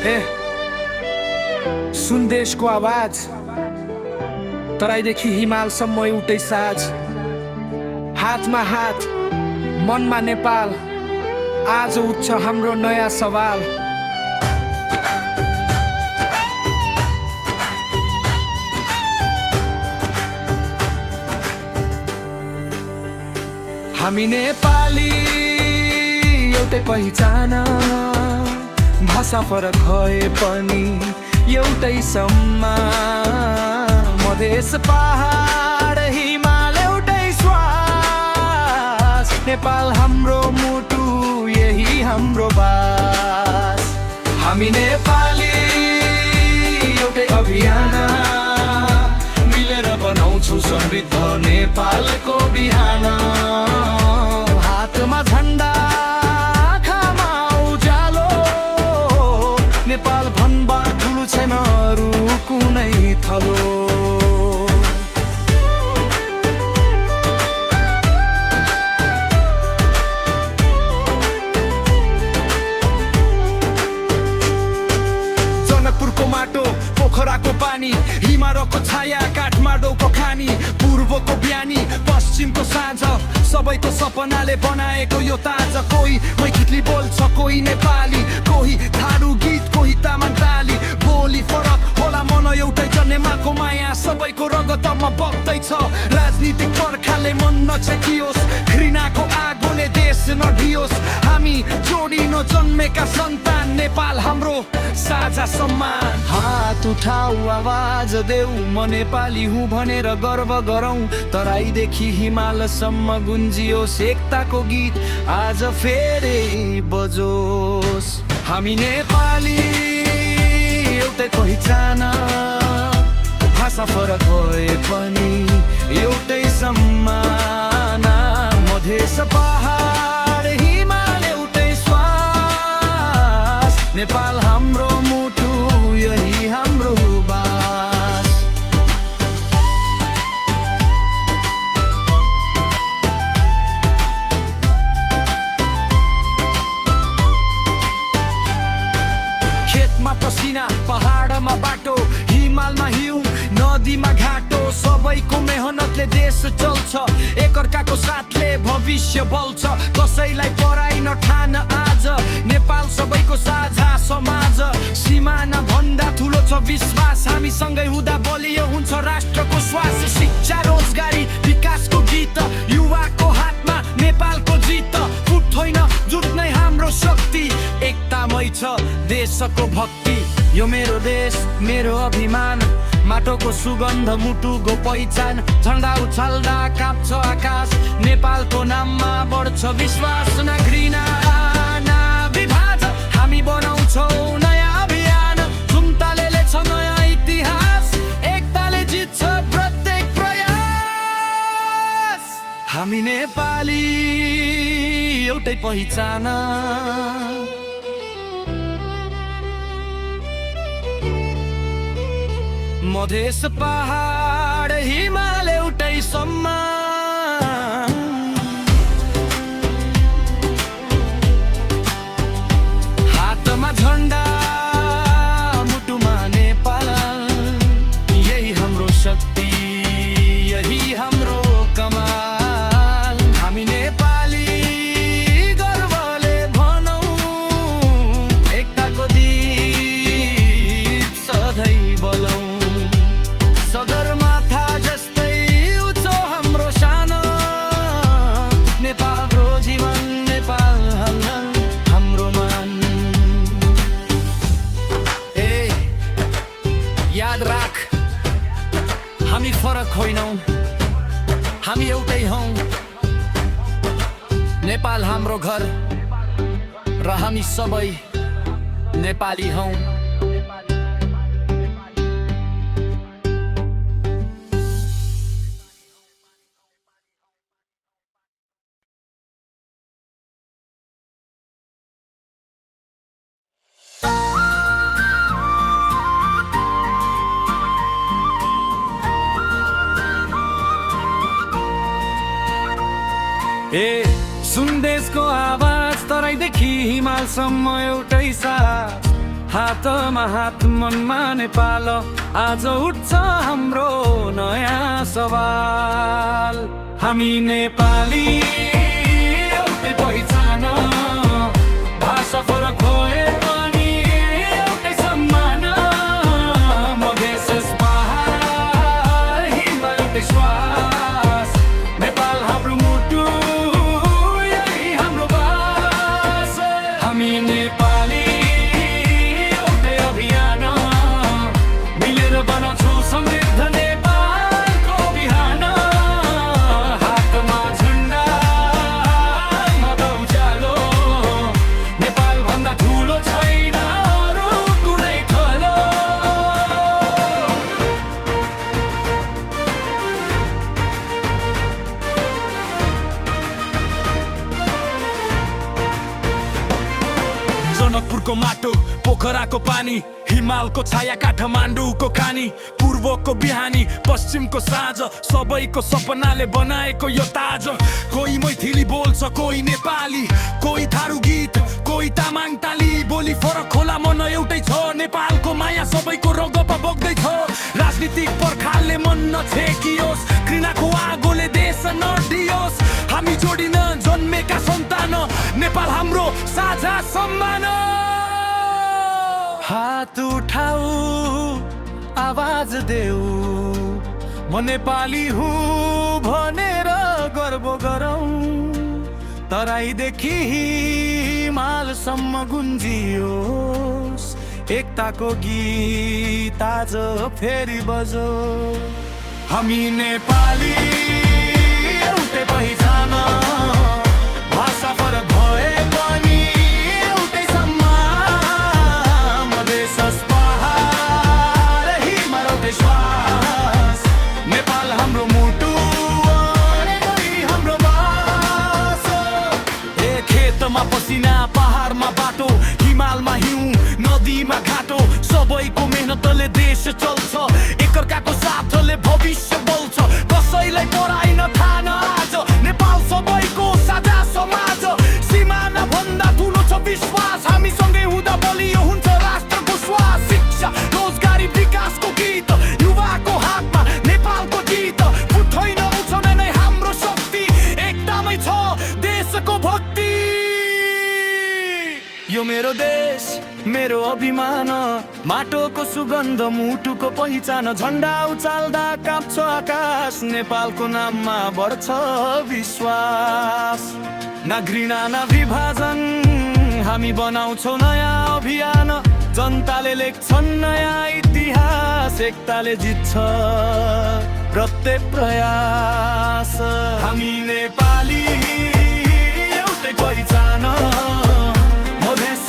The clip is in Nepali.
ए सुन देशको आवाज, तराईदेखि हिमालसम्म एउटै साज। हातमा हात, मनमा नेपाल, आज उठ्छ हाम्रो नयाँ सवाल। हामी नेपाली एउटै पहिचान, भाषा फरक भए पनि एउटै सम्मान। मधेस पहाड हिमाल एउटै श्वास, नेपाल हाम्रो मुटु यही हाम्रो बास। हामी नेपाली एउटै अभियान, मिलेर बनाउँछौ समृद्ध नेपालको बिहान। हातमा झन्डा, आँखामा उज्यालो, नेपाल भन्दा ठुलो छैन अरू कुनै थलो। जनकपुरको माटो, पोखराको पानी, हिमालको छाया, काठमाडौँको खानी, पूर्वको बिहानी, पश्चिमको साँझ, सबैको सपनाले बनाएको यो ताज। कोही मैथिली बोल्छ, कोही नेपाली, कोही थारू गीत, कोही तामाङ ताली। बोली फरक होला मन एउटै, जन्मेमाको माया सबैको रगतमा बग्दैछ। राजनीतिक पर्खाले मन नछेकियोस्, घृणाको आगोले देश नढियोस्। हामी जोडिन जन्मेका सन्तान, नेपाल हाम्रो साझा सम्मान। हात उठाऊ, आवाज देऊ, म नेपाली हुँ भनेर गर्व गरौँ। तराईदेखि हिमालसम्म गुन्जियोस् एकताको गीत, आज फेरि बजोस्। हामी नेपाली एउटै पहिचान, भाषा फरक भए पनि एउटै सम्मान। मधेस पहाड हिमाल एउटै श्वास, नेपाल हाम्रो मुटु यही हाम्रो बास। खेतमा पसिना, पहाडमा बाटो, हिमालमा हिउँ, नदीमा घाटो, सबैको मेहनतले देश चल्छ। एकअर्काको साथले भविष्य बल्छ, कसैलाई पराइ नठान आज। नेपाल सबैको साझा समाज, सिमाना भन्दा ठुलो छ विश्वास। हामी सँगै हुँदा बलियो हुन्छ राष्ट्रको श्वास। शिक्षा, रोजगारी, विकासको गीत, युवाको हातमा नेपालको जित। फुट होइन, जुट नै हाम्रो शक्ति, एकतामै छ देशको भक्ति। यो मेरो देश, मेरो अभिमान, माटोको सुगन्ध, मुटुको पहिचान। झन्डा उछाल्दा काप्छ आकाश, नेपालको नाममा बढ्छ विश्वास। न घृणा न विभाजन, हामी बनाउँछौ नयाँ अभियान। जुम्ताले छ नयाँ इतिहास, एकताले जित्छ प्रत्येक प्रयास। हामी नेपाली एउटै पहिचान, मधेस पहाड हिमाल एउटै सम्मान। हातमा झन्डा, मुटुमा नेपाल, यही हाम्रो शक्ति, यही हाम्रो कमाल। हामी नेपाली गर्वले भनौँ, एकताको दीप सधैँ बलौँ। सगरमाथा जस्तै उच्च हाम्रो शान, नेपालको जीवन, नेपाल हाम्रो मान। ए याद राख, हामी फरक होइनौँ, हामी एउटै हौँ। नेपाल हाम्रो घर र हामी सबै नेपाली हौँ। ए सुन देशको आवाज, तराईदेखि हिमालसम्म एउटै साथ। हातमा हात मनमा नेपाल आज उठ्छ हाम्रो नयाँ सवाल हामी नेपाली एउटै पहिचान भाषा फरक भए पनि एउटै सम्मान मधेस पहाड हिमाल एउटै श्वास नेपाल हाम्रो मुटु यही हाम्रो बास हामी नेपाली एउटै अभियान मिलेर बनाउँछौँ समृद्ध नेपालको बिहान हातमा झन्डा माथि उज्यालो नेपाल भन्दा ठुलो छैन अरू कुनै थलो जनकपुरको माटो पोखराको पानी हिमालको छाया काठमाडौँको खानी पूर्वको बिहानी पश्चिमको साँझ सबैको सपनाले बनाएको यो ताज कोही मैथिली बोल्छ कोही नेपाली कोही थारू गीत कोही तामाङ ताली बोली फरक खोला मन एउटै छ नेपालको माया सबैको रगतमा बग्दैछ राजनीतिक पर्खालले मन नछेकियोस् घृणाको आगोले देश नडियोस् हामी जोडिन जन्मेका सन्तान नेपाल हाम्रो साझा सम्मान हात उठाऊ आवाज देऊ म नेपाली हुँ भनेर गर्व गरौँ तराईदेखि हिमालसम्म गुन्जियोस् एकताको गीत आज फेरि बजो हामी नेपाली एउटै पहिचान भाषा फरक भए पनि एउटै सम्मान मधेस पहाड हिमाल एउटै श्वास नेपाल हाम्रो मुटु यही हाम्रो बास ए खेतमा पसिना पहाडमा बाटो हिमालमा हिउँ नदीमा घाटो सबैको मेहनतले देश चल्छ एकअर्काको साथले भविष्य बोल्छ कसैलाई पराइन थान आज नेपाल सबैको साझा समाज सिमाना भन्दा ठुलो छ विश्वास हामी सँगै हुँदा बलियो हुन्छ राष्ट्रको श्वास शिक्षा रोजगारी विकासको गीत युवाको हातमा नेपालको गीत फुट्दैन उठाउने नै हाम्रो शक्ति एकतामै छ देशको भक्ति यो मेरो देश मेरो अभिमान माटोको सुगन्ध मुटुको पहिचान झन्डा उचाल्दा काँप्छ आकाश नेपालको नाममा बढ्छ विश्वास न घृणा न विभाजन हामी बनाउँछौँ नयाँ अभियान जनताले लेख्छन् नयाँ इतिहास एकताले जित्छ प्रत्येक प्रयास हामी नेपाली एउटै पहिचान मधेस